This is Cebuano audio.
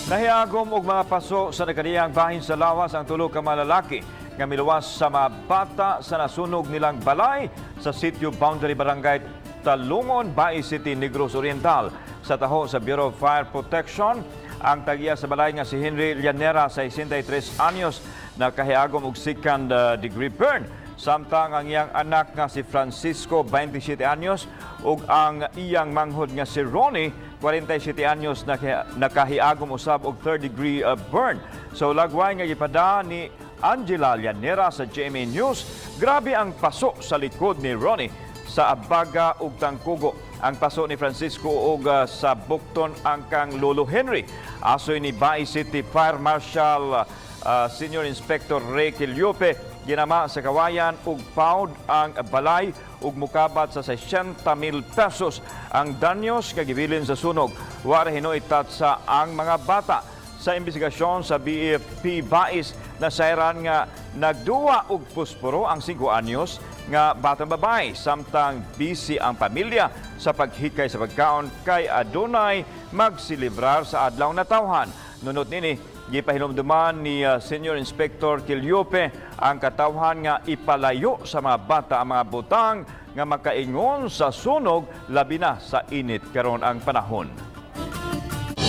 Nahiagom og mga paso sa nagkaniyang bahin sa lawas ang tulo ka mga lalaki nga miluwas sa mga bata sa nasunog nilang balay sa Sitio Boundary, Barangay Talungon, Bais City, Negros Oriental. Sa taho sa Bureau of Fire Protection, ang tag-iya sa balay nga si Henry Llanera, 63 anyos, nakahiagom og second degree burn. Samtang ang iyang anak nga si Francisco, 27 anyos, ug ang iyang manghod nga si Ronnie, 47 anyos, nakahiagom usab og third degree burn. So lagway nga gipada ni Angela Llanera sa GMA News, grabe ang paso sa likod ni Ronnie sa abaga ug tangkugo. Ang paso ni Francisco ug sa bukton ang kang Lolo Henry. Asoy ni Bais City Fire Marshal Senior Inspector Ray Quillope, ginama sa kawayan ug pound ang balay ug mukabat sa 60,000 pesos ang danyos nga gibilin sa sunog. Wa ra hinuoy tatsa ang mga bata. Sa investigasyon sa BFP Bais, nasayran nga nagduwa og pusporo ang 5 anyos nga batang babae samtang busy ang pamilya sa paghikay sa pagkaon kay adunay magselebrar sa Adlaw Natawhan. Nunot nini, gipahinumduman ni Senior Inspector Quillope ang katawhan nga ipalayo sa mga bata ang mga butang nga makaingon sa sunog, labi na sa init karon ang panahon.